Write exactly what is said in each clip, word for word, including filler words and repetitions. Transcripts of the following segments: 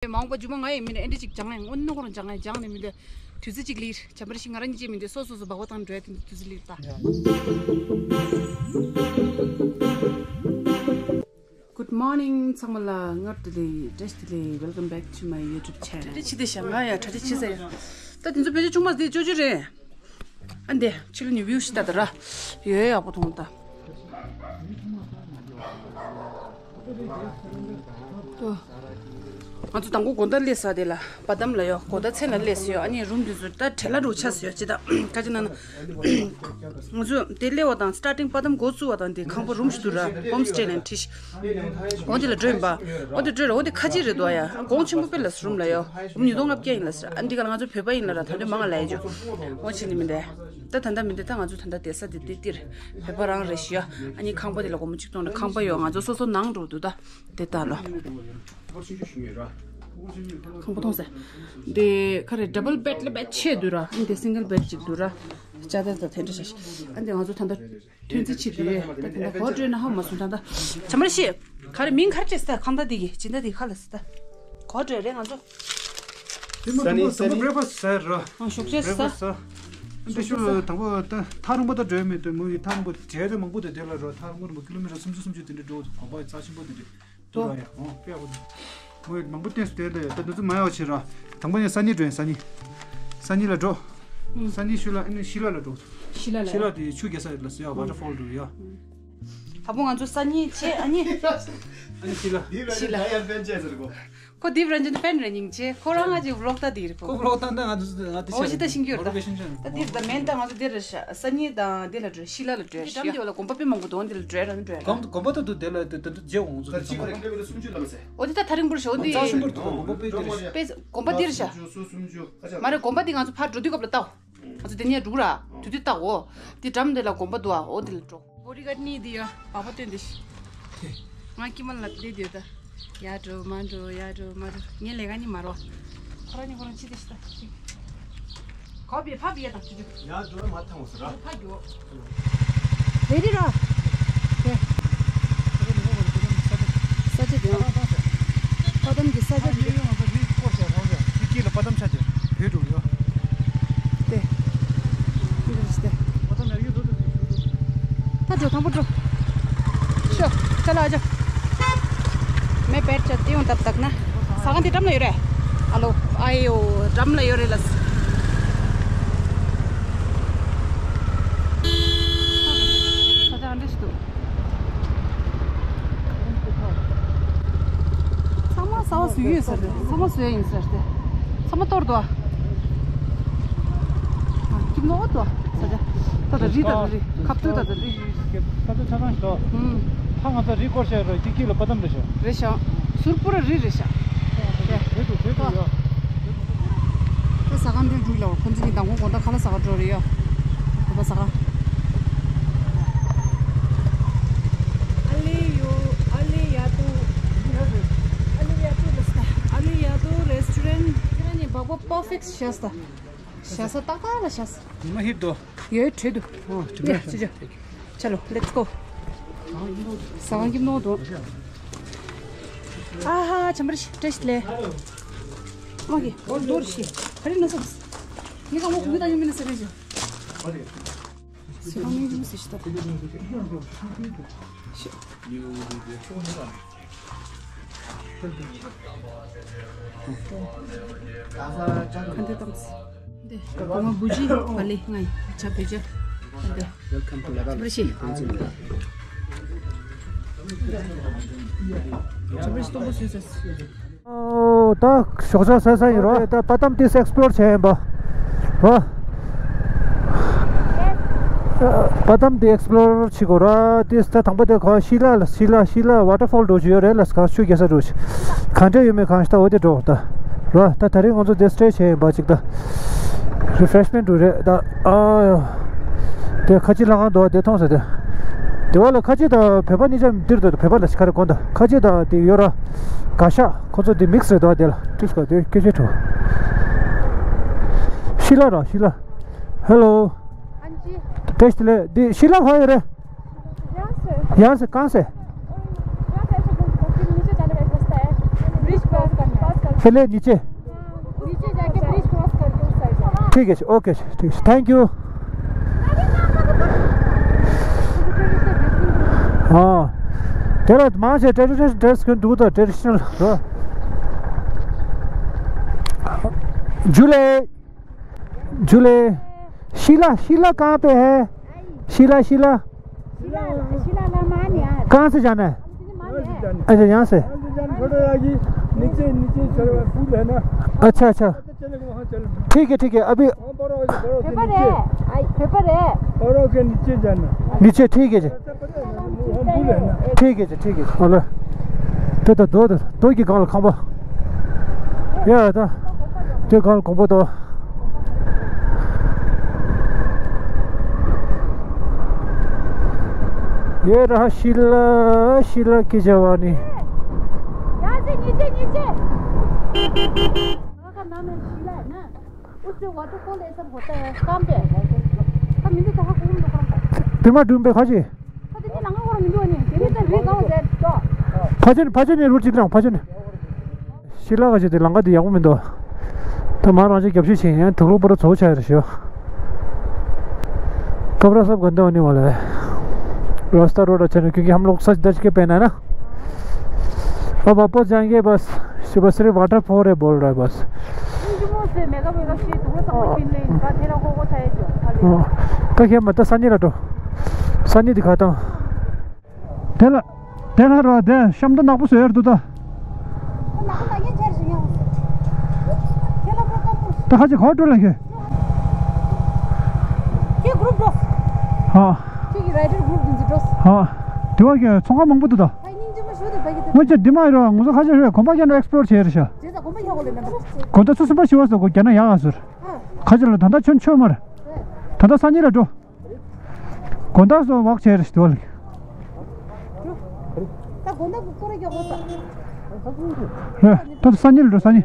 མ་འོངས་པ་མཇུག་མ་ང་ཡི་མི་ནས་ཨེ་འདྲ་ཅིག་སྦྱང་ཡང་སྔོན་ནས་ཁོ་རང་སྦྱང་ཡང་སྦྱང་ནས་མི་འདི་དུས་ཚོད་ཅིག་ལིར་བྱམས་པར་ཤི་ང་རང་གཉིས་ཅེས་མི་འདི་སོ་སོ་སོ་སྦག་པ་དང་འགྲོ་ཡ་དེ་འདི་དུས་ཚོད་ལིར་ད། Good morning ཚང་མ་ལ་སྔར་དུ་ལས་བཀྲ་ཤིས་བདེ་ལེགས། Welcome back to my YouTube channel. གྲ་སྒྲིག་བྱེད་དེ་ཤ་ང་ཡ་གྲ་སྒྲིག་བྱེད་ཟེར་ཡ། ད་དེ་ཚོ་བེད་སྤྱོད་ཆུང་མ་དེ་ཅོ་ཅོ་རེད། ཨ་འདི་ཕྱི་ལོ་ནི་བིའུ་ཞིག་ལྟ་ད་ར། ཡོད་ཡག་པོ་མཐོང་ད། ཏོ། ང་ཚོ་དང་པོ་དགོང་དག་སླེབས་ས་དེ་ལ་པ་དམ་ལ་ཡོད། དགོང་དག་མཚན་ལ་སླེབས་ས་ཡོད། ཨ་ནི་རུམ་དེ་ཚོ་ད་བྲེལ་ལ་འགྲོ་ཆགས་ས་ཡོད་ཅི་ད་ཁ་ཅིག་ན་ན། ང་ཚོ་དེ་སླེབས་པ་དང་སི་ཊར་ཊིང་པ་དམ་འགོ་བཙུགས་པ་དང་དེ་ཁང་པ་རུམ་ཞིག་འདུག་ར་ཧོམ་སི་ཊེ་ལ་ཁྲིད། འོ་དེ་ལ་འགྲོ་ཡིན་པ། འོ་དེ་འགྲོ་ར་འོ་དེ་ཁ་ཆེ་རེད་འདུག་ཡ། གོང་ཆེན་པོ་དཔེ་ལ་རུམ་ལ་ཡོད། རུམ་ཉིས་སྟོང་ལྔ་བརྒྱ་ཡིན་ལ་ཟེར། ཨ་འདི་ག་ལ་ང་ཚོ་བོད་པ་ཡིན་ལ་ར་ད་དུང་མང་ང་ལ་ཡ་ཇོ། འོ་ཆེ་ནི་མི་འདའ། ད་ད་ལྟ་མི་འདའ་ད་ང་ཚོ་ད་ལྟ་བསྡད་ས་དེ་དེ་དེར་བོད་པ་རང་རེད་ཤི་ཡ། ཨ་ནི་ཁང་པ་དེ་ལ་སྒོར་མོ་གཅིག་སྟོང་རེ་ཁང་པ་ཡོད། ང་ཚོ་སོ་སོ་ནང་འགྲོ་འདུག་ད། དེ་ལྟ་ལོ། ཁང་པ་མཐོང་ས། འདི་ཁ་རེ་ཌབ་བལ་བེད་ལ་བེད་ཆེ་འདུག་ར། ཨ་འདི་སིང་གལ་བེད་ཅིག་འདུག་ར། ཅ་ད་ད་དེ་འདྲ་ཞིག་ཨ་འདི་ང་ཚོ་ད་ལྟ་ཐོན་རྩིས་བྱེད་དུས་ད་ད་ལྟ་གོ་སྤྲོད་ན་ཧ་མ་སོང་ད་ད། བྱ་མར་ཤེས། ག་རེ་མིང་ག་རེ་བྲིས་ས་ཁང་ད་འདི་གི་སྦྱིན་བདག་འདི་ག་ལ་ས་ད། གོ་སྤྲོད་རེད་ང་ཚོ། དེ་མ་ས་ནི་དང་པོ་ས་ནི་བྷེག་ཕ་སི་ཟེར་ར། ཨ་ཞོགས་ཇ་ས། བྷེག་ཕ་སི་ཟ། འདི་ཤུ་ལ་དང་པོ་ད་ཐག་རིང་པོ་ད་འགྲོ་ཡ་མེད་དུ་མོ་ཡི་ཐག་རིང་པོ་བྲལ་ཏེ་མང་པོ་དེ་དེ་ལ་རོ། ཐག་རིང་པོ་རིང་པོ་ཀི་ལོ་མི་ཊར་སུམ་ཅུ་སུམ་ཅུ་དེ་འདྲ་འགྲོ་གོམ་པ་རྩ་ཆེན་པོ་དེ་འདྲ་འདུག་ར་ཡ། ཨོ་དཔེ་ཡག་པོ་འདུག་མོ་ཡི་མང་པོ་བསྟན་སུ་དེ་ལ་ཡ་ད་འདི་ཚོ་མ་ཡག་ཕྱིར་ར། དང་པོ་ནས་ས་ནི་འགྲོ་ཡིན། ས་ནི་ས་ནི་ལ་འགྲོ། ཨུ། ས་ནི་ཤུ་ལ་ཨ་ནི་ཤི་ལ་ལ་འགྲོ། ཤི་ལ་ལ་ཤི་ལ་དེ་ཆུ་རྒྱག་ས་ལ་ཟེར་ཡ་ཝ་ཊར་ཕོལ་འགྲོ་ཡ། ད་བུ་ང་ཚོ་ས་ནི་ཆེ་ཨ་ནི། ཨ་ནི་ཤི་ལ། ཤི་ལ། ཁོ་དིབ་རན་ཅན་ཕན་རེད་སྙིང་རྗེ། ཁོ་རང་ང་ཅིག་ཝི་ལོག་ལྟ་དེ་རེད་ཁོ། ཁོ་ཝི་ལོག་ལྟ་ན་ང་ཚོ་ང་དེ་ཨོ་ཤི་ད་ཤིང་གྱོར་ད། ད་དེ་ད་མེན་ད་ང་ཚོ་དེ་རེད་ཤ། ས་ཉི་དང་དེ་ལ་འགྲོ་ཤི་ལ་ལ་འགྲོ་ཤི། འགྲམ་དེ་བ་ལ་དགོན་པ་དཔེ་མང་པོ་འདུག་དེ་ལ་འགྲོ་རང་འགྲོ་ཡ། གོམ་གོམ་པ་ད་དུ་དེ་ལ་དེ་དེ་དུ་རྗེ་འོང་ཚོ་དེ་ཚང་མ་རེད། ཨོ་དེ་ད་ཐག་རིང་པོར་ཤོག་དེ། རྩ་ཆེན་པོར་དུ་གོམ་པ་དཔེ་དེ་རེད་ཤ། དཔེ་དགོན་པ་དེ་རེད་ཤ། མ་རེད་དགོན་པ་དེ་ང་ཚོ་ཕར་འགྲོ་དུས་སྐབས་ལ་ལྟའོ། ང་ཚོ་དེ་ནས་འགྲོ་ར། དུས་དུས་ལྟའོ། དེ་འགྲམ་དེ་ལ་དགོན་པ་འདུག་ཨ། ཨོ་དེ་ལ་འགྲོ། བོ་ཌི་གཱཌ་གཉིས་དེ་ཡ། བག་པ་སྟོན་དེ་ཤི། ང་ཀི་མ་ལ་བསྡད་དེ་ད། ཡ་འགྲོ་མ་འགྲོ་ཡ་འགྲོ་མ་འགྲོ། ངའི་ལས་ཀ་གཉིས་མ་རོ། ཁོ་རང་གཉིས་ཁོ་རང་ཕྱི་དེ་ཤི་ད་ཤི། གོ་བི་ཕ་བི་ཡ་དང་ཤི་རྒྱུ། ཡ་འགྲོ་མ་ཐང་བ་སུ་ར། ཕ་རྒྱུ། རེ་རེ་ར། དེ། ས་ཆ་དེ། ཕ་དམ་གྱི་ས་ཆ་དེ། ཡ་ཡ་ང་ཚོ་རི་སྐོར་བྱས་རོང་བྱས་རི་སྐེད་ལ་ཕ་དམ་ཆ་དེ་བོད་འགྲོ་ཡོད། དེ། འདི་རེད་དེ། ད་འགྲོ་དང་པོ་འགྲོ། ཤོ། ཅ་ལག་ཨ་ཅག་མེ་བེད་ཅ་དེ་ཡོང་ཐབས་བཏགས་ན། ས་གང་དེ་འགྲམ་ལ་ཡོད་རེད། ཨ་ལོ། ཨ་ཡོ། འགྲམ་ལ་ཡོད་རེད་ལ། ས་ཆ་ཨ་འདྲ་ཞིག་འདུག་ཚང་མ་ས་བ་བཟོས་ཡོད་ཟེར་ཏེ། ཚང་མ་བཟོས་ཡིན་ཟེར་ཏེ། ཚང་མ་གཏོར་འདུག་ཨ། ཁྱིམ་ནོར་འདུག་ཨ། ས་ཆ། ད་ད་རི་ད་ད་རི། ཁབ་ཏུ་ད་ད་རི། ས་ཆ་ཆ་ཚང་ཞོག་ཧུམ། ཕ་ང་ཚོ་རི་སྐོར་བྱས་རོ་ཀི་ཀི་ལ་པ་དམ་རེད་ཤག་རེད་ཤག་ཟུར་པོ་ར་རི་རེད་ཤག་དེ་དེ་དུ་དེ་དུ་ཡོད། ད་ས་གང་འདིར་འགྲུལ་ལ་ཁོང་ཚོ་གི་མདང་དགོང་དགོང་དག་ཁ་ལག་ཟ་ག་འགྲོ་རེད་ཡོད། དགོན་པ་ཟ་ག་ཨ་ལེ་ཡོ། ཨ་ལེ་ཡ་ཏུ། ཨ་ལེ་ཡ་ཏུ་ལ་ས། ཨ་ལེ་ཡ་ཏུ་རེ་སི་ཊོ་རན། ཁྱེད་རང་གཉིས་སྦག་སྦག་པར་ཕེག་བཞག་ས། བཞག་ས་ཏག་ཏག་ལ་བཞག་ས། མ་ཧིབ་དོ། ཡོད་བྲོས་འདུག་ཡ་ཅི་ཅི། ཅ་ལོ། Let's go. ཟ་ཁང་གི་ནོ་དོ། ཨ་ཧ། ཆམ་པར་ཤི་བཀྲ་ཤིས་ལེ། མ་གི་འོ་འདོར་ཤི། ག་རེ་ན་ས། ངས་གང་མོ་གུང་གི་ད་ཡོང་མིན་ན་ས་རེ་ཞོ། ཟ་ཁང་མིན་གྱི་མི་ས་ཤི་ད། ཤི། ཁ་འདི་བཏང་སི། འདི་གོང་མ་བུ་ཇི་བ་ལི་ང་ཡི་ཆ་བེ་ཅ། འདི་Welcome to Ladakh. བུ་ཤི། ཆ་བེ་ཤི་སྟོང་པོ་སུས་ཟ། ཨོ། ད་ཞོགས་ཇ་ཟ་ས་ཡིན་རོ། ད་པ་དམ་ཏིས་ཨེགས་པི་ལོར་བྱས་ཡིན་པ་རོ། པ་དམ་དེ་ཨེགས་པི་ལོར་བྱེད་དགོས་ར། དེ་ས་དང་པོ་དེ་ག་ཤི་ལ་ལ་ཤི་ལ་ཤི་ལ་ཝ་ཊར་ཕོལ་འགྲོ་རྒྱུ་ཡོད་རེད་ལ། གང་ཆུ་རྒྱག་ས་འགྲོ་ཞིག་གང་འདྲ་ཡོད་མེད་གང་ཤ་ད་འོ་དེ་འགྲོ་ད་ར། ད་ད་རེས་ང་ཚོ་དེ་སི་ཊེ་ཇི་བྱས་ཡིན་པ་ཅིག་ད་རི་ཕི་རེ་ཤི་མེན་ཊི་འགྲོ་རེད་ད། ཨ་དེ་ཁ་ཆེ་ལྷ་ཁང་འདུག་དེ་མཐོང་ས་དེ། དེ་བ་ལ་ཁ་ཆེ་ད་བོད་པ་གཉིས་ཆ་འདིར་འདུག་བོད་པ་ལ་ཤི་ཁ་རེ་གོ་ད་ཁ་ཆེ་ད་དེ་ཡོད་ར། ག་ཤ་ཁོ་ཚོ་དེ་མིག་སི་རེད་འདུག་དེ་ལ་ཏིས་ག་དེ་སྐད་ཆ་འགྲོ། ཤི་ལ་ར་ཤི་ལ། Hello. हाँ जी। टेस्ट ले दी शीला भाई रे। यहाँ से। यहाँ से कहाँ से? यहाँ से ऐसे घूम घूम के नीचे जाने का एक रास्ता है। ब्रिज क्रॉस करना है। क्रॉस करना है। पहले नीचे। नीचे जाके ब्रिज क्रॉस करके उस साइड जाओ। ठीक है, ओके, ठीक है, थैंक यू। हाँ, तेरा माँ से ट्रेडिशनल ड्रेस क्यों दूँ तो ट्रेडिशनल। जुले, जुले। शीला, शीला कहाँ पे है? शीला, शीला। शीला, शीला लामा नहीं आ रहा। कहाँ से जाना है? अच्छा, यहाँ से। नीचे, नीचे पुल है ना। अच्छा, अच्छा। ठीक है, ठीक है, अभी। पेपर है। पेपर है। और के नीचे जाना। नीचे, ठीक है जी। ठीक है जी, ठीक है जी। हेलो। त्यो त दो, दो कि गाउँ खम्बो। या त। त्यो गाउँ खम्बो त। ये रहा शीला, शीला की जवानी। यहाँ से नीचे, नीचे। उससे वाटरफॉल ऐसा होता है, काम पे। ཁ་མི་འདུག་ད་ཧ་གོ་མི་འདུག་ཁ། དེ་མ་སྒྲུང་པའི་ཁ་ཅིག་ད་དེ་ནི་ལང་ང་ཁོ་རང་མི་འདུག་ཨ་ནི་དེ་ནི་ད་རི་གང་ཟེར་ཏོ། ཕ་ཆེན་ཕ་ཆེན་ནས་རུ་གཅིག་དང་ཕ་ཆེན། ཤི་ལ་ག་ཅིག་དེ་ལང་ཀ་དེ་ཡག་པོ་མི་འདུག་ད་མ་རང་ཅིག་རྒྱབ་ཤིག་བྱེད་ཡང་དུག་ལོག་པོ་ར་ཚོ་ཆ་ཡ་རེ་ཞོ། कमरा सब गंदा होने वाला है। रास्ता रोड अच्छा नहीं क्योंकि हम लोग सच धज के पहना है ना। अब वापस जाएंगे बस। सुबह सिर्फ वाटरफॉल है बोल रहा है बस। ད་ཁྱེད་མ་ད་ས་ཉིལ་ལ་འགྲོ། ས་ཉིལ་འདི་ག་དང་། དེ་ལ་དེ་ལ་རོ་དེ་གཤམ་དུ་ནག་པོ་བཟོས་ཡོད་འདུག་ད། ད་ཁ་ཅིག་ག་འགྲོ་ལ་ཁྱོད། ཁྱེད་གུ་རུབ་འགྲོ། ཧ། ཁྱེད་ཀྱི་རའི་ཌར་གུ་རུབ་འདི་འཛི་འགྲོ། ཧ། དེ་བ་ཀྱི་ཚོང་ཁང་མང་པོ་འདུག་ད། ངོ་ཅི་འདི་མ་ཡིན་རོ་ངོ་ཚོ་ཁ་ཅིག་རེད་གོམ་པ་ཀྱང་འགྲོ་ཨེགས་པི་ལོར་བྱས་རེད་ཤག་དགོན་པ་ཚོ་སུམ་པ་ཞི་བ་སོགས་རྒྱ་ནག་ཡག་ཨ་ཟུར། ཁ་ཅིག་ལ་ད་ལྟ་ཆོན་ཆོས་མར། ད་ལྟ་སང་ཉིན་ལ་འགྲོ། དགོང་དག་སོང་ཝག་བྱས་རེད་ཞུ་བ་ལ། ད་དགོང་དག་གི་སྐོར་རྒྱག་དགོས་ས། རེད། ད་སང་ཉིན་ལ་འགྲོ་སང་ཉིན།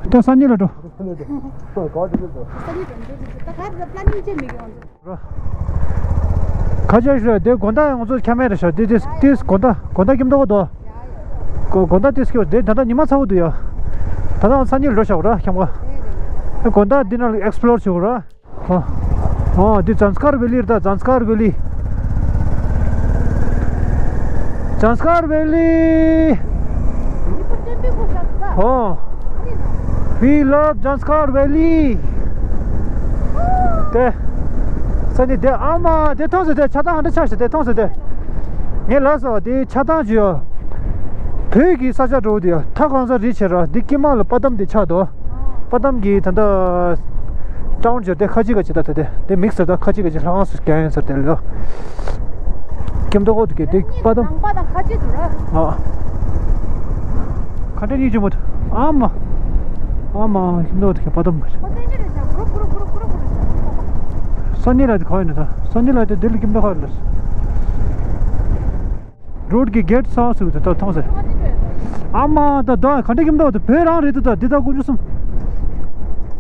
ད་སང་ཉིན་ལ་འགྲོ། ད་ག་རེ་པ་ལ་ནིང་བྱེད་མི་དགོས་ང་ཚོ། ཁ་ཆེ་ཞུ་དེ་དགོང་དག་ང་ཚོ་ཁྱམས་རེད་ཤག་དེ་དེ་དེ་དགོང་དག་དགོང་དག་ཁྱིམ་ཐོག་དོ། དགོང་དག་དེ་སྐྱོ་དེ་ད་ལྟ་ཉི་མ་ཚ་བོ་འདུག་ཡ། ད་ལྟ་སང་ཉིན་ལ་འགྲོ་ཤག་ར་ཁྱམས་ག་དགོང་དག་འདི་ནང་ལ་ཨེགས་པི་ལོར་བྱེད་དགོས་ར། ཨ། ཨ། འདི་ཛཱན་སི་ཀར་ཝེ་ལི་རེད་ད། ཛཱན་སི་ཀར་ཝེ་ལི། ཛཱན་སི་ཀར་ཝེ་ལི། ཨོ། We love Zanskar Valley. དེ། ས་ནི་དེ་ཨ་མ་དེ་མཐོང་ཟེར་དེ་ཆ་ཚང་ཧ་འདྲ་ཆགས་ཤིག་དེ་མཐོང་ཟེར་དེ། ངས་ལབ་སོང་དེ་ཆ་ཚང་ཅིག་ཡོད། བོད་ཀྱི་ས་ཆ་འགྲོ་དེ་ཐ་གང་ས་རི་ཆེ་ར་འདི་ཀི་མ་ལ་པ་དམ་དེ་ཆགས་དོ། པ་དམ་གྱི་ད་ལྟ་ཊའུན་ཇོ་དེ་ཁ་ཅིག་ག་ཅི་ད་ད་དེ་དེ་མིག་ཟེར་ད་ཁ་ཅིག་ག་ཅི་ལྷ་ཁང་སུ་རྒྱ་ཡན་ཟེར་དེ་ལོ། ཀྱེ་མདོ་ཁོ་དུ་ཀྱེ་དེ་པ་དམ། ནང་པ་དང་ཁ་ཅིག་དུ་ར། ཨ། ཁ་ཏེ་གཉིས་ཀྱི་མོ་དུ། ཨ་མ། ཨ་མ་ཀྱེ་མདོ་དུ་ཀྱེ་པ་དམ་ག་ཅི། ཁོ་ཏེ་ཅི་རེད་ཤག་གུ་རུབ་གུ་རུབ་གུ་རུབ་གུ་རུབ་གུ་རུབ། སང་ཉིན་ལ་དེ་ཁ་ཡོད་ནི་ད། སང་ཉིན་ལ་དེ་དེ་ལ་ཀྱེ་མདོ་ཁ་ཡོད་ལ། རོཌ་གི་གེ་ཊི་སོ་སོ་དེ་ད་མཐོང་ཟེར། ཨ་མ་ད་ད་ག་འདྲ་ཀྱེ་མདོ་ད་བོད་རང་རེད་ད་ད་འདི་ད་ཀུན་སྤྱོད་གསུམ།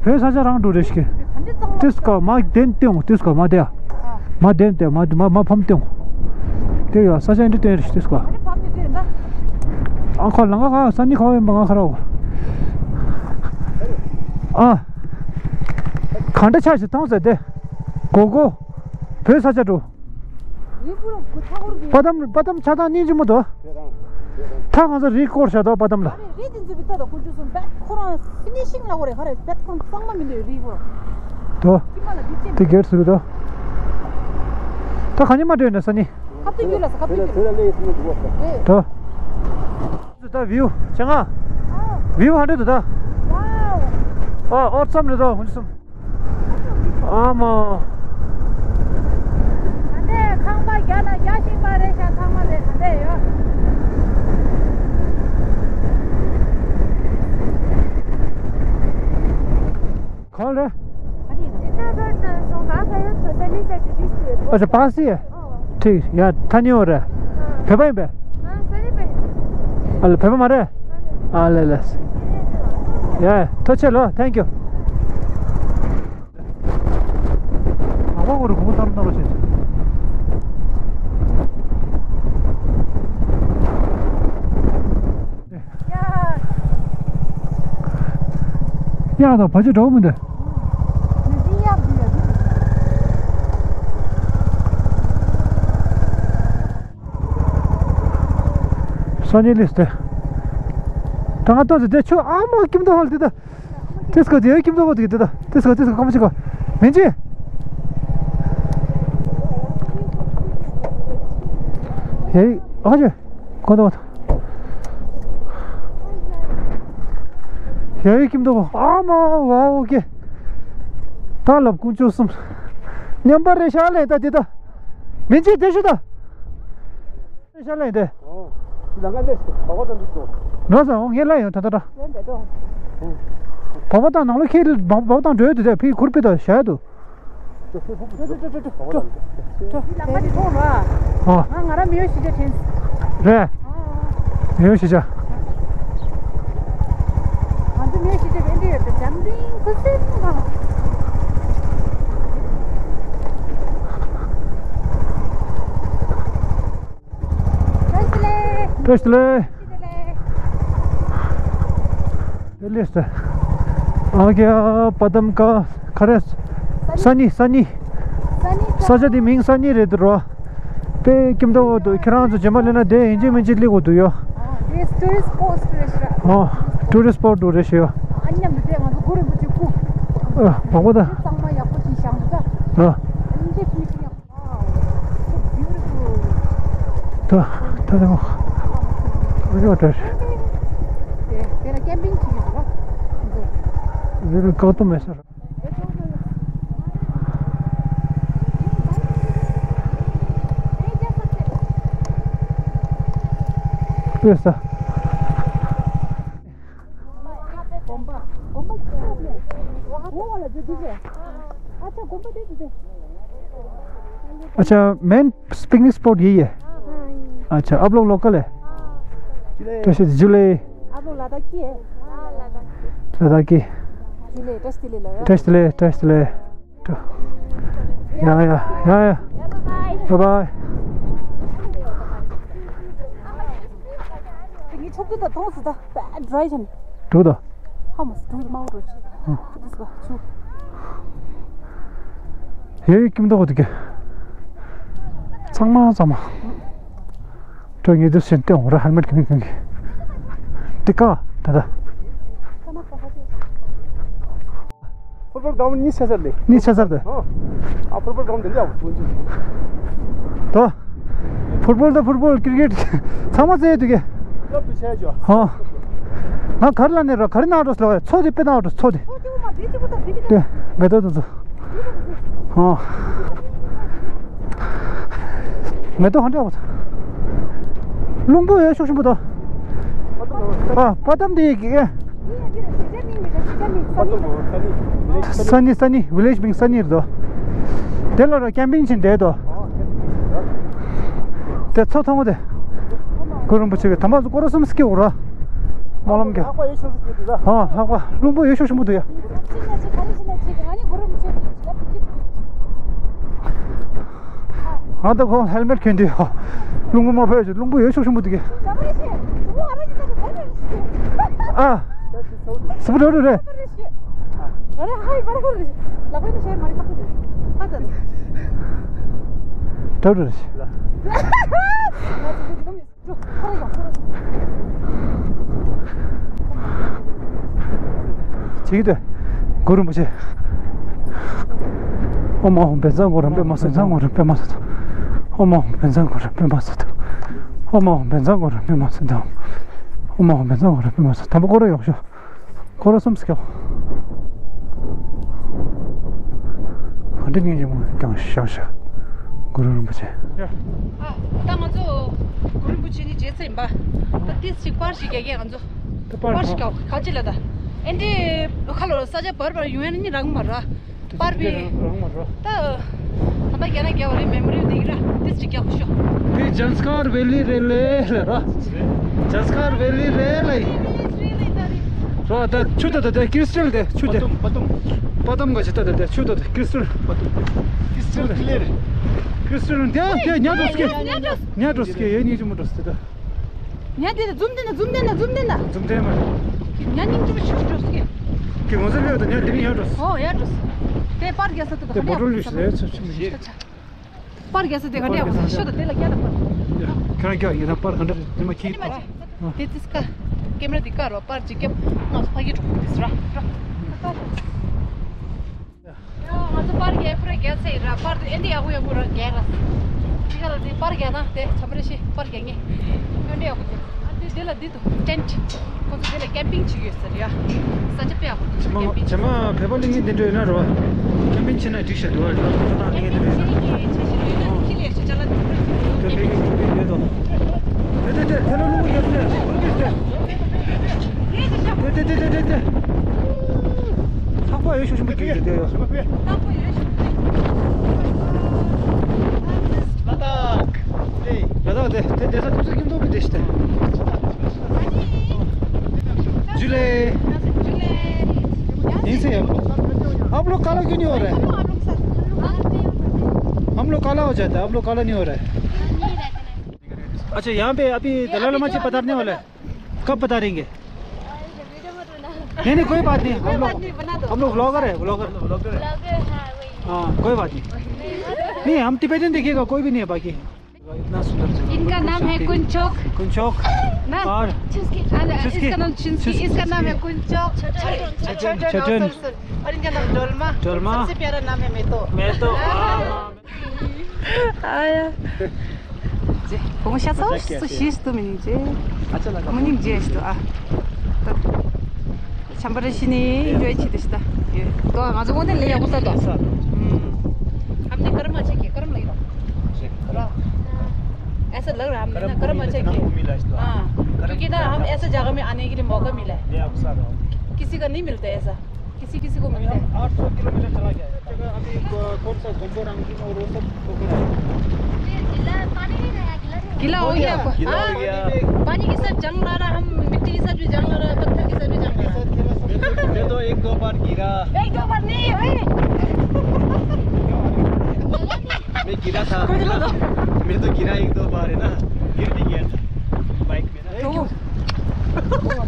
བོད་ས་ཆ་རང་འགྲོ་རེ་ཞིག་གི། ཏིས་ཀ་མ་དེན་ཏེའོ་ཏིས་ཀ་མ་དེ་ཡ། མ་དེན་ཏེ་མ་མ་མ་ཕམ་ཏེའོ། དེ་ཡ་ས་ཆ་འདི་དེན་རེ་ཞིག་ཏིས་ཀ། ཨ་ཁ་ལ་ང་ཁ་ས་ནི་ཁ་བའི་མ་ང་ཁ་ར་བ། ཨ། ག་འདྲ་ཆ་ཞིག་མཐོང་ཟེར་དེ། གོ་གོ། བོད་ས་ཆ་འགྲོ། རི་བོ་ར་གུ་ཐག་གོར་གི། པ་དམ་པ་དམ་ཆ་ཚང་སྙིང་རྗེ་མོ་དོ། ཐག་གང་ས་རི་སྐོར་བྱ་དོ་པ་དམ་ལ། རི་དེ་ཚོ་བི་ཏོ་དང་ཀུ་ཅུ་སུ་བེད་ཁོ་རང་ཕི་ནི་ཤིང་ལ་གོ་རེ་ཁ་རེ་བེད་ཁོང་གཙང་མ་མི་འདུག་རི་བོ། དོ། ཀི་མ་ལ་དེ་ཅེ་དེ་སྒེར་ཟུག་དོ། ད་ག་ཉི་མ་འགྲོ་ཡིན་ན་ས་ནི། ཁ་ཏུ་ཡུལ་ལ་ས་ཁ་ཏུ་ཡུལ་ལ། དོ། ད་བིའུ་ཆེ་ང་། བིའུ་ཧ་འདྲ་འདུག་ད། ཨ་ཨོ་ཙམ་རེད་དོ་ཧུན་སུམ། ཨ་མ། ད་ལྟའི་ཁང་པ་རྒྱ་ནག་རྒྱ་ཞིང་པ་རེད་ཤག་ཚང་མ་རེད་ད་ལྟའི་ཡོད། कौन रे? इतना रोड ना सो कहाँ गए हो? तो चलिए सर, दीदी से। अच्छा, पास ही है। ठीक, यार, था नहीं हो रहा। हाँ। फेबा ही पे? हाँ, सर ही पे। अल फेबा मारे? हाँ, सर। आ, ले, ले। या, तो चलो, thank you। ང་མ་ངོ་རུ་གོང་ཏམ་ཏམ་ལ་བྱེད། ཡ། གཡག་དང་བ་ཕྱུགས་འདྲ་བོ་མི་འདུག་སང་ཉིན་ལིས་ཏེ། ད་ང་ཏོག་ཙེ་དེ་ཆུ་ཨ་མ་ཀིམ་ཏོ་ཧོལ་དེ་ད། ཏིས་ཀོ་དེ་ཀིམ་ཏོ་ཧོལ་དེ་དེ་ད། ཏིས་ཀོ་ཏིས་ཀོ་ཁ་མ་ཅི་ཀོ། མིན་ཅི། ཧེ་ཨ་ཅེ། ཁོ་ཏོ། ཡ་ཡི་ཀིམ་ཏོ་ཧོལ་ཨ་མ་ཝ་ཨོ་ཀེ། ད་ལབ་ཀུན་ཅོ་སུམ། མཉམ་པ་རེ་ཤ་ལེ་ད་དེ་ད། མིན་ཅི་དེ་ཤི་ད། ཤ་ལེ་དེ། ཨོ། ལ་ང་ལེ་སི་བ་བ་དང་འདུག་ཏོ། འགྲོ་ས་འོ་ངས་ལ་ཡོང་ད་ད་ད། བ་བ་དང་ནང་ལོ་ཁྱེད་བ་བ་དང་འགྲོ་ཡོད་དུ་དེ་ཕི་ཁུར་པི་ད་ཤ་ཡ་དུ། འགྲོ་འགྲོ་འགྲོ་འགྲོ་འགྲོ་འགྲོ། ལ་ང་ཅི་མཐོང་ར། ཨོ། ང་ང་ར་མི་ཡོད་ཤི་ཅེ་དྲན། རེད། ཨོ། མི་ཡོད་ཤི་ཅེ། ང་ཚོ་མི་ཡོད་ཤི་ཅེ་བེན་ཏི་ཡོད་དུ་འཇམ་ལྡིང་ཁུ་སིམ་ཁ། བཀྲ་ཤིས་བདེ་ལེགས། བཀྲ་ཤིས་བདེ་ལེགས། བདེ་ལེགས་སེ། ཨ་ཀྱ་པ་དམ་ཀ་ཁ་རེ། ས་ནི་ས་ནི། ས་ཆ་དེ་མིང་ས་ནི་རེད་འདུག་རོ། དཔེ་ཁྱིམ་ཐོག་འོག་ཏུ་ཁྱེད་རང་ཚོ་རྗེས་མ་སླེབས་ན་དེ་ཡིན་གཅིག་མིན་གཅིག་སླེབས་དགོས་འདུག་ཡོ། ཨ་ཊུ་རི་སི་ཊི་སི་པོ་ཊི་རེད་ཤག་ཨ་ཊུ་རི་སི་ཊི་སྤོ་ཊི་འདྲ་རེད་ཤག་ཡོ། ཨ་མཉམ་དུ་དེ་ང་ཚོ་གུ་རུ་བུ་ཅིག་སྐུ། ཨ་བག་པ་ད། གཙང་མ་ཡག་པོ་ཅིག་བཞེངས་འདུག་ད། ཨ། ཨ་ནི་དེ་ཕྱི་ཕྱི་ཡག Wow, so beautiful. ད་ད་ད་མོ། ཨ་ཡོ་ད། དེ་དེ་ལ་ཀེམ་པིང་བྱེད་ཀྱི་འདུག་ག་འདི་ལ་བཀག་སྡོམ་མེད་ས་རེད། ཡོད་ས། དགོན་པ། དགོན་པ་ཁྱོད་ལ་འོ་ལ་འདི་འདི་རེད། ཨ་ཅག་དགོན་པ་འདི་འདི་རེད། अच्छा, मेन पिकनिक स्पॉट यही है। हाँ, यही। अच्छा, आप लोग लोकल है? हाँ। तो से जुले। आप लोग लद्दाखी है? हाँ, लद्दाखी। लद्दाखी। जुले, दस तिले लगा। दस तिले, दस तिले। ཡ་ཡ་ཡ་ཡ། བའི་བའི། ངའི་ཕྱོགས་དུས་ད་དོང་སི་ད་བའི་ཌི་རའི་ཆེན། འགྲོ་ད། ཧ་མ་སི་འགྲོ་ད་མ་འགྲོ་ཆེ། ཨ། ཏིས་ག་ཆུ། ཡ་ཡ་ཀིམ་ད་གོ་དུ་གེ། ཚང་མ་ཚང་མ། ཁྲོ་ངེས་དུ་ཞིན་ཏེ་འོང་ར་ཧེལ་མེཊ་གིན་གིན་གིན། ཏི་ཀ་ད་ད། ཕུར་པོལ་གང་གཉིས་ཆ་ཟར་ལེ། གཉིས་ཆ་ཟར་ཏེ། ཨ། ཨ་ཕུར་པོལ་གང་དེ་ལ་ཡག་པོ་ཐོན་ཅིག་ད། ཕུར་པོལ་ད་ཕུར་པོལ་ཀིར་ཀེཊ་ཚང་མ་རྩེ་དུ་གེ། ལབ་དུ་ཆ་ཅོ། ཧོ། ང་གར་ལ་ནས་རོ་གར་ན་འགྲོ་སློ་ཚོ་དེ་པེ་ན་འགྲོ་ཚོ་དེ། དེ་མེ་ཏོག་དུ་ཚོ། ཧོ། མེ་ཏོག་ཧ་འདྲ་བ། རླུང་བུ་ཡོད་ཤུགས་ཆེན་པོ་དང་། ཨ་པ་དམ་དེ་ཡི་གེ། ས་ནི་ས་ནི་ཝི་ལེཇ་མིང་ས་ནི་རེད་དོ། དེ་ལ་ར་ཀེམ་པིང་ཕྱིན་བསྡད་དོ། དེ་ཚོ་ཐང་བོ་དེ། གུ་རུ་རིན་པོ་ཆེ་གི་དམ་པ་ཚོ་སྐོར་ར་གསུམ་སྐྱེ་འོ་ར། སྨོན་ལམ་གྱི། ལྷག་པ་ཡོད་ཤོག་ཤོག་སྐྱེ་དེ་ད། ཧ་ལྷག་པ་རླུང་བུ་ཡོད་ཤུགས་ཆེན་པོ་འདུག་ཡ། ང་ད་ཁོང་ཧེལ་མེཊ་གྱོན་དུས། རླུང་བུ་མ་ཕོད་ཅིག་རླུང་བུ་ཡོད་ཤུགས་ཆེན་པོ་འདུག་གི། ཨ། སུ་བུ་རོ་རོ་རེད། རོ་རོ་རེད། ཅིག་ཏུ། གུ་རུ་རིན་པོ་ཆེ། ཨོཾ་ཨཱཿཧཱུྃ་བཛྲ་གུ་རུ་པདྨ་སིདྡྷི་གུ་རུ་པདྨ་སིདྡྷི། ཨོཾ་ཨཱཿཧཱུྃ་བཛྲ་གུ་རུ་པདྨ་སིདྡྷི། ཨོཾ་ཨཱཿཧཱུྃ་བཛྲ་གུ་རུ་པདྨ་སིདྡྷི། ཨོཾ་ཨཱཿཧཱུྃ་བཛྲ་གུ་རུ་པདྨ་སིདྡྷི། དང་པོ་སྐོར་ར་ཡོག་ཤོག་སྐོར་ར་གསུམ་སྐྱོག་ཧ་འདྲ་སྙིང་རྗེ་མོ་ཀྱང་ཤང་ཤ། གུ་རུ་རིན་པོ་ཆེ། ཨ། ད་ང་ཚོ་གུ་རུ་རིན་པོ་ཆེ་ནི་རྗེས་ཚེ་ཡིན་པ། ད་ཏིས་ཅིག་པར་ཞིག་རྒྱག་གི་ང་ཚོ། ད་པར་པར་ཞིག་རྒྱག་ག་ཅི་ལ་ད། ཨེ་འདྲི་ཁ་ལོ་ས་ཆ་བར་བར་ཡོང་ཡ་ནི་རང་མ་ར། པར་བི། རང་མ་ར། ད། ད་ད་རྒྱ་ན་རྒྱ་བ་རེ་མེ་མོ་རི་འདི་གི་ར་ཏིས་ཅིག་རྒྱག་ཤོག་དེ་ཇན་སི་ཀར་ཝེ་ལི་རེད་ལེ་ལ་ར། ཇན་སི་ཀར་ཝེ་ལི་རེད་ལེ། རོ་ད་ཆུ་ད་ད་ད་ཀྲི་སི་ཊལ་དེ་ཆུ་དེ། པ་དམ་པ་དམ། པ་དམ་ག་ཆུ་ད་ད་ད་ཆུ་ད་ད་ཀྲི་སི་ཊལ། པ་དམ། ཀྲི་སི་ཊལ་ཀི་ལེར། ཀྲི་སི་ཊལ་དེ་དེ་ཉ་འགྲོ་སྐྱེ། ཉ་འགྲོ་སྐྱེ་ཡེ་ཉི་ཅི་མོ་འགྲོ་སྐྱེ་ད། ཉ་དེ་ད་ཛུམ་དེ་ན་ཛུམ་དེ་ན་ཛུམ་དེ་ན། ཛུམ་དེ་མ། ཉ་སྙིང་ཅི་མོ་ཆུ་འགྲོ་སྐྱེ། ང་ཚོ་ལོས་དང་ཉག་འདི་ནས་ཡར་འགྲོ། ཨོ་ཡར་འགྲོ། དེ་པར་རྒྱག་ས་དེ་དང་དེ་ག་བོ་ཊལ་ལུས་ཟེར་ཚོ་ཆུ་མི་ཤེས། པར་རྒྱག་ས་དེ་ག་འདྲ་ཡག་པོ་ཤོད་དང་དེ་ལ་རྒྱག་དང་པར། ཁྱེད་རང་རྒྱག་ཡིན་ན་པར་ག་འདྲ་རེད་དེ་མ་ཁྱེད། དེ་ཏིས་ཀ་ཀེམ་ར་དེ་ཀ་རོ་པར་ཅིག་ཀེམ་ང་ཚོ་ཕ་གི་འགྲོ་དེ་ཟེར་ར། ང་ཚོ་པར་རྒྱག་པུ་ར་རྒྱག་ཚེ་ར་པར་དེ་ཨེ་འདི་ཡག་པོ་ཡག་པོ་ར་རྒྱག་ར། དེ་ག་ལ་དེ་པར་རྒྱག་ན་དེ་ཚམ་རེ་ཤི་པར་རྒྱག་ངེ་ཨེ་འདི་ཡག་པོ་རྒྱག་ཨ་དེ་དེ་ལ་དེ་དུ་ཏེན་ཊི། ཁོ་ཚོ་དེ་ལ་ཀེམ་པིང་བྱེད་ཡོད་ཟེར་ཡ། ས་ཆ་དཔེ་ཡག་པོ་འདུག་ཀེམ་པིང་བྱེད། ཇེ་མ་བོད་པ་སླེབས་མཁན་དེ་འདྲ་ཡོད་ན་རེད་བ། ཀེམ་པིང་བྱེད་ན་འགྲིག་ཤག་འདུག་བ། ལག་ཁ་བཏང་མཁན་དེ་འདྲ་ཡོད་ན། དེ་ཕ་གི་ཀེམ་པིང་ཡོད་དོ། དེ་དེ་དེ་དེ་ལ་ལུག་ཡོད་ཟེར། དེ་དེ་དེ་དེ་དེ་དེ། ལྷག་པ་ཡོད་ཤུགས་ཆེན་པོ་དེ་དེ་ཡོད། ལ་དྭགས་དེ་དེ་དེ་ས་ཐུག་ས་ཁྱིམ་ཐོག་གི་དེ་ཤི་དེ། जुलाई। यहीं से है। आप लोग काला क्यों नहीं हो रहा है? हम लोग काला हो जाता है, आप लोग काला नहीं हो रहा है। अच्छा, यहाँ पे अभी दलाई लामा जी पधारने वाला है। कब पधारेंगे? नहीं, नहीं, कोई बात नहीं। हम लोग, हम लोग व्लॉगर है, व्लॉगर। हाँ, कोई बात नहीं। नहीं, हम टिबेटन देखिएगा, कोई भी नहीं है बाकी। इतना सुंदर जगह। इनका नाम है कुनचोक। कुनचोक। ना? और चुस्की। हाँ, चुस्की। इसका नाम चुस्की, चुस्की। इसका नाम है कुनचोक। छोटन। छोटन। छोटन। और इनका नाम डोलमा। डोलमा। सबसे प्यारा नाम है मेतो। मेतो। हाँ। आया। जे, वो शायद सब, सब शीश तो मिनी जे। अच्छा लगा। मनी जे इस तो, आ। तो, शंबर शीनी, जो अच्छी दिसता। ये, तो, आज वो ने ले, वो सा तो। हम्म। हमने कर्म अच्छा किया, कर्म लग रहा। ऐसा लग रहा है हमने ना, कर्म अच्छा किया। हाँ, क्योंकि ना हम ऐसे जगह में आने के लिए मौका मिला है। किसी का नहीं मिलता है ऐसा, किसी किसी को मिलता है। आठ सौ किलोमीटर चला गया है। अभी कौन सा गोम्बो रामकिंग और वो सब। गीला हो गया। गीला हो गया। पानी के साथ जंग लड़ा, हम मिट्टी के साथ भी जंग लड़ा, पत्थर के साथ भी जंग लड़ा। मैं तो एक दो बार गिरा। एक दो बार नहीं भाई। मैं गिरा था। मैं तो गिरा एक दो बार, है ना, गिर भी गया था बाइक में ना।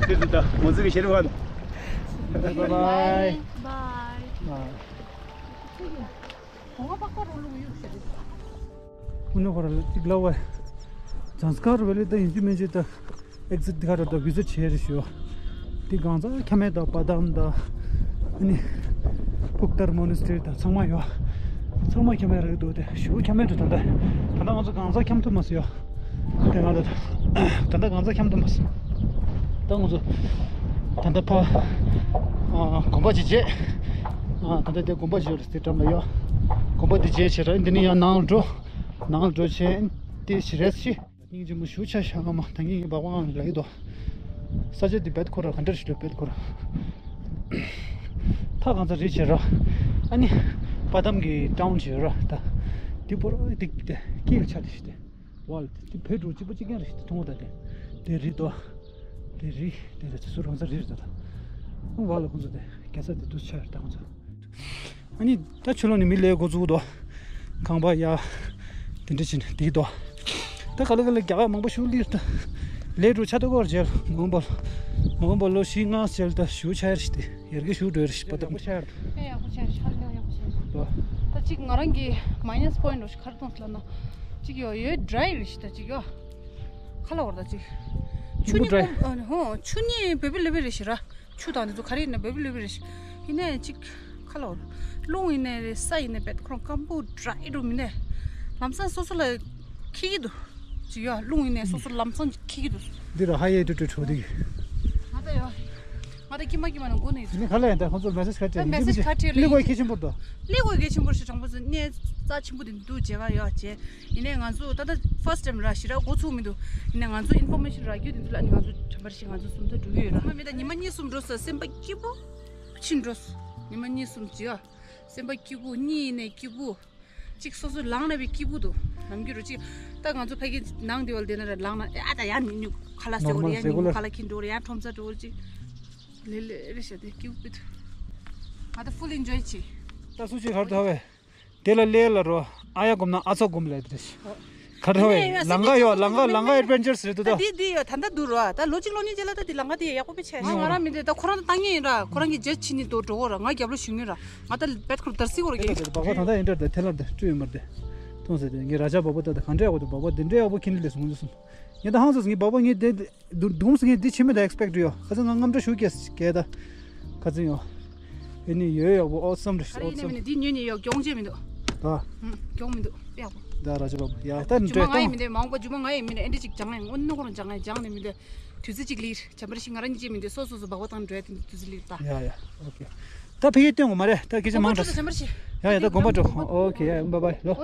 फिर तो मुझे भी शेर हुआ। Bye bye. बाय। ཁོང་པག་པ་རོ་ལུག་ཡོད་ཤེས། ཁོང་ཁོ་ར་ལ་ཅིག་ལ་བ། ཛངས་དཀར་བེ་ལི་ད་ཡིན་གཅིག་མིན་གཅིག་ད་ཨེག་ཛིཊ་དེ་ག་ར་ད་བི་ཛ་བྱས་རེད་ཞུ། དེ་གང་ཚ་ཁྱ་མེད་ད་པ་དམ་ད། ཨ་ནི་ཕུག་ཏར་མོ་ནི་སི་ཊི་རི་ད་ཚང་མ་ཡོད། ཚང་མ་ཁྱ་མེད་རེད་འདུག་དེ་ཞུ་ཁྱ་མེད་དུ་ད་ལྟ། ད་ལྟ་ང་ཚོ་གང་ཚ་འཁྱམ་ཐུབ་མ་སོང་ཡོད། དེ་ང་ད་ད་ལྟ་གང་ཚ་འཁྱམ་ཐུབ་མ་སོང་། ད་ང་ཚོ་ད་ལྟ་ཕ་ཨ་དགོན་པ་ཅིག་བརྗེད། ཨ་ད་ལྟ་དེ་དགོན་པ་ཅིག་ཡོད་རེད། དེ་འགྲམ་ལ་ཡོད། དགོན་པ་དེ་བརྗེད་བྱས་ར་འདི་ནས་ཡང་ནང་ལ་འགྲོ། ནང་ལ་འགྲོ་བྱས་དེ་ཞིག་རེད་ཤི། སྙིང་རྗེ་མོ་ཞུ་ཆ་ཤ་ཨ་མ་ད་ངེད་ཀྱི་བ་བང་ལ་ཡོད་དོ། ས་ཆ་དེ་བེད་ཁོ་ར་ག་འདྲ་ཞིག་ལ་བེད་ཁོ་ར། ཐག་གང་ཚ་རེད་བྱས་ར། ཨ་ནི་པ་དམ་གྱི་ཊའུན་ཞིག་ཡོད་ར་ད། དེ་པོ་ར་དེ་དེ་སྐྱིད་ལ་ཆ་དེ་ཞིག་དེ། བ་ལ་དེ་བོད་འགྲོ་གཅིག་པ་གཅིག་རྐྱང་རེད་ཤག་དེ་མཐོང་བ་ད་དེ། དེ་རི་དོ། དེ་རི་དེ་དེ་ཚོ་རང་ས་རི་རེད་ད། ད་བ་ལ་ཁོང་ཚོ་དེ་རྒྱ་ས་དེ་དུ་ཆ་རེད་ད་ཁོང་ཚོ། ཨ་ནི་ད་ཆུ་ལོག་ནས་མི་ལས་འགོ་བཙུགས་དོ། ཁང་པ་ཡ། དེ་འདྲ་བྱས་ནས་དེ་དོ། ད་ག་ལེ་ག་ལེ་རྒྱ་གར་མང་པོ་ཞུ་ལིར་ད། ལས་འགྲོ་ཆ་ད་གོར་རྗེར་མོན་པ། མོན་པ་ལོ་བཞི་ལྔ་ཞལ་ད་ཞུ་ཆ་ཡར་ཞིག་དེ། ཡར་གི་ཞུ་འགྲོ་རེ་ཞིག་པ་ད། ཡག་པོ་ཆགས་ཡོད། ཧ་ལས་ཡག་པོ་ཆགས་ཡོད། ད་གཅིག་ང་རང་གི་མའི་ནས་པོ་ཡིན་ཊི་རེད་ཤག་ཁར་ཐོང་སླ་ན། གཅིག་ཡོད་ཡོད་ཌི་རའི་རེད་ཤག་ད་གཅིག་ཡོད། ཁ་ལ་བར་ད་གཅིག་ཆུ་ཉི་ཀུ་ཀུ་ཨ་ཧོ་ཆུ་ཉི་བེ་བེ་ལེ་བེ་རེད་ཤག་ར། ཆུ་དང་དེ་ཚོ་ག་རེ་ཡིན་ན་བེ་བེ་ལེ་བེ་རེད་ཤག་ཡིན་ནའི་གཅིག་ཁ་ལ་བར། རླུང་ཡིན་ནའི་རེད་ས་ཡིན་ནའི་བེད་ཁོ་རང་སྐམ་པོ་ཌི་རའི་འགྲོ་མི་ནས། ལམ་སང་སོ་སོ་ལ་ཁེགས་ཀྱི་འདུག་གཅིག་ཡོད་རླུང་ཡིན་ནའི་སོ་སོ་ལམ་སང་ཁེགས་ཀྱི་འདུག་འདི་ར་ཧ་ཡེ་ཏུ་ཏུ་ཁྲོ་འདི། ང་ད་ཡོད། ང་ད་ཀྱི་མ་ཀྱི་མ་ན་མགོ་ནས་ཡོད། ནི་ག་ལ་ཡིན་ད་ཁོང་ཚོར་མེ་སེ་ཇི་ག་སྤྲད་ད་མེ་སེ་ཇི་ག་སྤྲད་ལེ་ལེ་གོ་ཡི་ཁེ་ཆེན་པོར་དོ། ལེ་གོ་ཡི་ཁེ་ཆེན་པོར་ཞེས་དྲང་པོ་ཟེར་གནས་རྩ་ཆེན་པོ་དེ་འདུག་མཇལ་ཁ་ཡོད་བྱས། ཡིན་ནའི་ང་ཚོ་ད་ལྟ་ཕར་སི་ཊི་ཊེམ་ར་ཞེ་དྲག་འགོ་ཚུགས་མི་འདུག་ཡིན་ནའི་ང་ཚོ་ཨིན་ཕོར་མེ་ཤན་རག་རྒྱུ་དེ་ཚོ་ལ་ནི་ང་ཚོ་བྱམས་པར་ཞིག་ང་ཚོ་སུམ་ཐག་འགྲོ་གི་ཡོད་ར། ང་མི་ད་ཉི་མ་གཉིས་གསུམ་འགྲོ་ས་སེམས་པ་སྐྱིད་པོ་ཕྱིན་འགྲོ། ཉི་མ་གཉིས་གསུམ་བྱས་ཡོད། སེམས་པ་སྐྱིད་པོ་གཉིད་ཡིན་ནའི་སྐྱིད་པོ། གཅིག་སོ་སོ་ལངས་ན་བའི་སྐྱིད་པོ་འདུག་ནམ་རྒྱུན་རུ་གཅིག་ད་ང་ཚོ་ཕ་གི་ནང་དེ་བ་ལ་བསྡད་ན་ར་ལངས་ན་ཨ་ད་ཡར་ཉུག་ཉུག་ཁ་ལག་ཟ་དགོས་རེད། ཡར་ཉུག་ཉུག་ཁ་ལག་འཁྱེར་འགྲོ་རེད། ཡར་ཁྲོམ་ས་འགྲོ་རེད། གཅིག་ལེ་ལེ་རེད་ཤག་དེ་སྐྱིད་པོ་འདུག་ང་ད་ཧྥུལ་ཨེན་ཇོའི་བྱེད། ད་སུ་གཅིག་གར་ཐོབ་བས། དེ་ལ་ལས་ལ་རོ་ཨ་ཡ་སྒོམ་ན་ཨ་ཚ་སྒོམ་ལས་དེ་རེད། ག་འདྲ་བས། ལང་ཀ་ཡོད། ལང་ཀ། ལང་ཀ་ཨེ་ཌི་ཝེན་ཅར་སི་རེད་འདུག་ད། འདི་འདི་ཡོད། ད་ལྟ་འདུག་ར། ད་ལོ་གཅིག་ལོ་གཉིས་རྗེས་ལ་ད་འདི་ལང་ཀ་འདི་ཡག་པོ་དཔེ་ཆེ། ང་ང་རང་མི་འདི་ད་ཁོ་རང་ད་བཏང་ངེས་ཡིན་ར། ཁོ་རང་གི་རྗེས་ཕྱི་ནི་དོ་འགྲོ་གོ་ར། ང་རྒྱབ་ལོ་ཞུ་ངེས་ར། ང་ད་བེད་ཁོ་ར་དར་སི་གོ་ར་གི། སྦག་སྦག་ད་ད་ཨིན་ཏར་ད་ཐེ་ལར་ད་སྤྲོད་ཡོད་མ་རེད། མཐོང་ཟེར་ཏེ་ངས་ར་ཇ་སྦག་སྦག་ད་ད་ག་འདྲ་ཡག་པོ་འདུག་སྦག་སྦག་འདི་འདྲ་ཡག་པོ་ཁྱེད་ལས་སོང་ཟེར་སོང་། ངས་ད་ཧང་སོང་། ངས་སྦག་སྦག་ངས་དེ་འདུག་འདུག་ངས་འདི་ཕྱི་མི་ད་ཨེག་སི་པེག་ཡོད། ཁ་སང་ང་རྔམ་སྐྲ་ཞུ་གས་གས་ད། ཁ་སང་ཡོད། ཨེ་ནི་ཡོད་ཡག་པོ་ཨོ་སམ་རེད། ཨ་རེ་ཨོ་ཡིན་ནི་སམ། མིན་ནི་འདི་ཉོས་ནི་ཡོད། གྱོང་ཅན་མི་འདུག་ད། ཧུམ། གྱོང་མི་འདུག་དཔེ་ཡག་པོ། ད་ར་ཇ་སྦག་སྦག་ཡ་ད་རྒྱུ་མ་འདྲ་ང་ཡིན་མི་འདུག་མང་པོ་རྒྱུ་མ་ང་ཡིན་མི་འདུག་ཨེ་འདྲ་ཅིག་སྦྱང་ཡང་དངོས་གནས་ཁོ་རང་སྦྱང་ཡང་སྦྱང་ནི་མི་འདུག་དུས་ཚོད་ཅིག་ལིར་བྱམས་པར་ཞིག་ང་རང་གཉིས་ཅིག་མི་འདུག་སོ་སོ་སོ་སྦག་སྦག་བཏང་འགྲོ་ཡ་དེ་དུས་ཚོད་ལིར་ད། ཡ་ཡ། ཨོ་ཁེ། ད་ཕ་གིར་སྟོན་དགོས་མ་རེད། ད་སྐད་ཆ་མང་དྲགས་སོང་། བྱམས་པར་ཞིག་ཡ་ཡ། ད་དགོངས་པ་འགྲོ། ཨོ་ཁེ། ཡ་ཡ། བཱའི་བཱའི་ལོ།